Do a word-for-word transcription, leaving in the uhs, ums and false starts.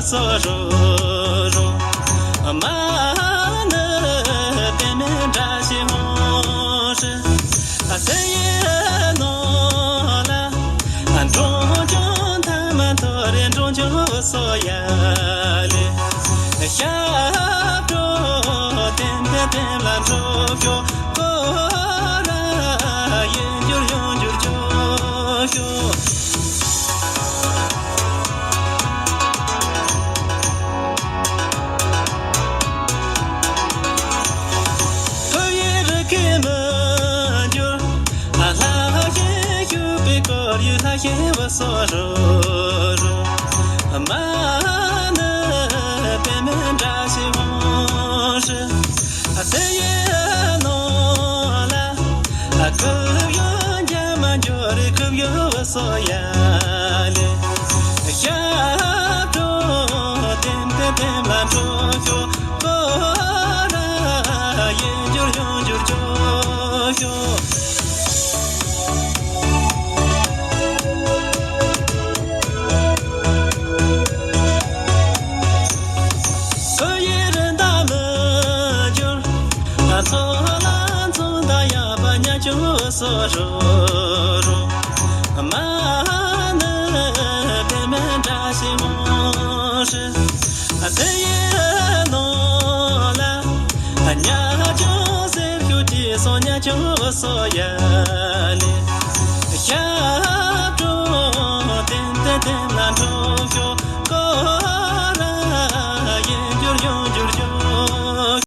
སོ་རོ་རོ། མ་ནི་པདྨའི་བཀྲ་ཤིས་ཧོང་ཧྲི། ཨ་དེ་ཡི་ནང་ལ། ཨ་འབྲོང་ཆུང་ཐ་མ་ཐོ་རེ་འབྲོང་ཆུང་བུ་སོ་ཡ་ལེ། ཞབས་བྲོ་ལྡེམ་ལྡེམ་ལྡེམ་ལ་འགྲོ་ཤོག་སྐོར་ར་ཡུན་འགྱུར་ཡུན་འགྱུར་འགྱོ་ཤོག་ཐོ་ཡི་རི་ཁའི་མི་འགྱུར། ཨ་ལྷ་ཞེས་ཞུ་བའི་སྐོར་ཡུལ་ལྷ་ཞེས་བུ་སོ་རོ་རོ། མ་ནི་པདྨའི་བཀྲ་ཤིས་ཧོང་ཧྲི། དེ་ཡི་ནང་ལ། ཁུབ་ཡོད་རྒྱ་མ་འཇོ་རི་ཁུབ་ཡོད་བུ་སོ་ཡ་ལེ། ཞབས་བྲོ་ལྡེམ་ལྡེམ་ལྡེམ་ལ་འགྲོ་ཤོག་སྐོར་ར་ཡུན་འགྱུར་ཡུན་འགྱུར་འགྱོ་ཤོག་སུ་ཡི་རི་འདབས་མི་འགྱུར། མཚོ་ལ་མཚོ་དང་ཡབ་ཉ་ཆུང་སོ་རོ་རོ། མ་ནི་པདྨའི་བཀྲ་ཤིས་ཧོང་ཧྲི། དེ་ཡི་ནང་ལ། ཉ་ཆུང་གསེར་ཞུ་ཅི་སོ་ཉ་ཆུང་སོ་ཡ་ལེ། ཞབས་བྲོ་ལྡེམ་ལྡེམ་ལྡེམ་ལ་འགྲོ་ཤོག་སྐོར་